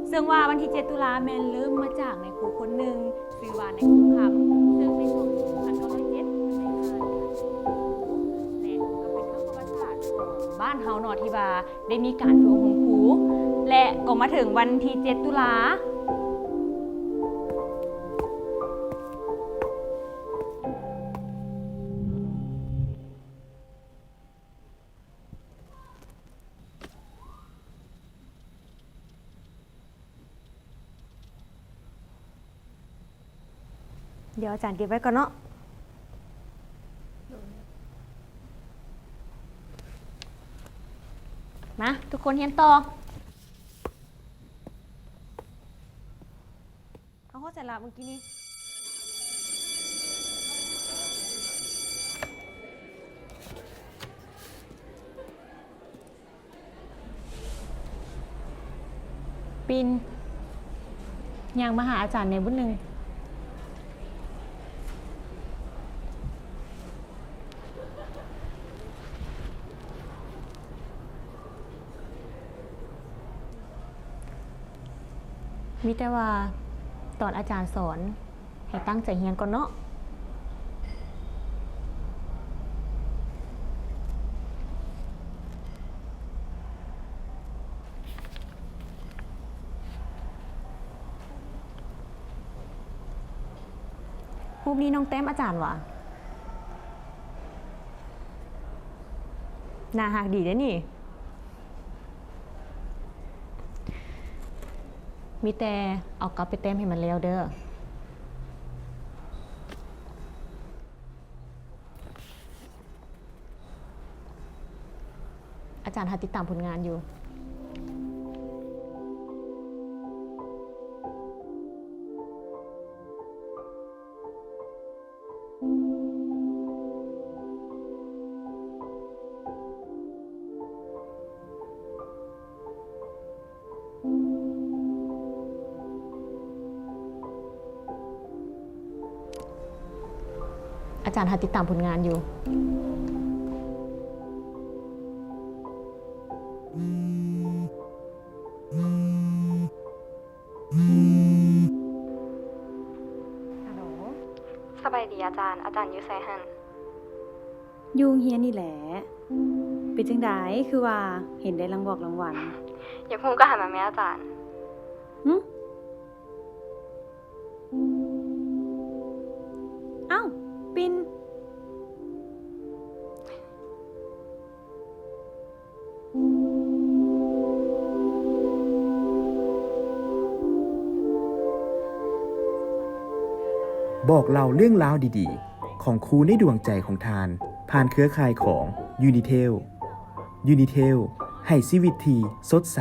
ເຊິ່ງວ່າວັນທີເຈັດຕຸລາແມ່ນເລີ່ມມາຈາກນາຍຄູຄົນໜຶ່ງ ຊື່ວ່ານາຍຄູຄຳ ເຊິ່ງໃນຊ່ວງປີໜຶ່ງພັນເກົ້າຮ້ອຍເຈັດ ເພິ່ນໄດ້ມາເປັນຄູ ແລະ ກໍເປັນເລື່ອງປະຫວັດສາດຂອງບ້ານເຮົາເນາະ ທີ່ວ່າໄດ້ມີການຝຶກອົບຮົມຄູ ແລະ ກໍມາເຖິງວັນທີເຈັດຕຸລາ. ດຽວອາຈານເກັບໄວ້ກ່ອນເນາະ. ມາ ທຸກຄົນຮຽນຕໍ່. ເຮົາຮອດໃສລະມື້ກີ້ນີ້? ປິ່ນ ຍ່າງມາຫາອາຈານແດ່ບຸດໜຶ່ງ. ມີແຕ່ວ່າຕອນອາຈານສອນ ໃຫ້ຕັ້ງໃຈຮຽນກ່ອນເນາະ. ຮູບນີ້ນ້ອງແຕ້ມອາຈານຫວາ? ໜ້າຮັກດີເດ້ນີ້. ມີແຕ່ເອົາກັບໄປແຕ້ມໃຫ້ມັນແລ້ວເດີ້. ອາຈານຫາຕິດຕາມຜົນງານຢູ່. ອາຈານຫາຕິດຕາມຜົນງານຢູ່. ຮັລໂຫຼ ສະບາຍດີອາຈານ, ອາຈານຢູ່ໃສຫັ້ນ? ຢູ່ໂຮງຮຽນນີ້ແຫຼະ. ເປັນຈັ່ງໃດ ຄືວ່າເຫັນໄດ້ລາງວອກລາງວັນ? ຢາກຮູ້ກໍຫັນມາແມ້ອາຈານ. ຫຶ? ອ້າວ ປິ່ນ. ບອກເລົ່າເລື່ອງລາວດີໆ ຂອງຄູໃນດວງໃຈຂອງທ່ານ ຜ່ານເຄືອຂ່າຍຂອງ Unitel. Unitel ໃຫ້ຊີວິດທີ່ສົດໃສ.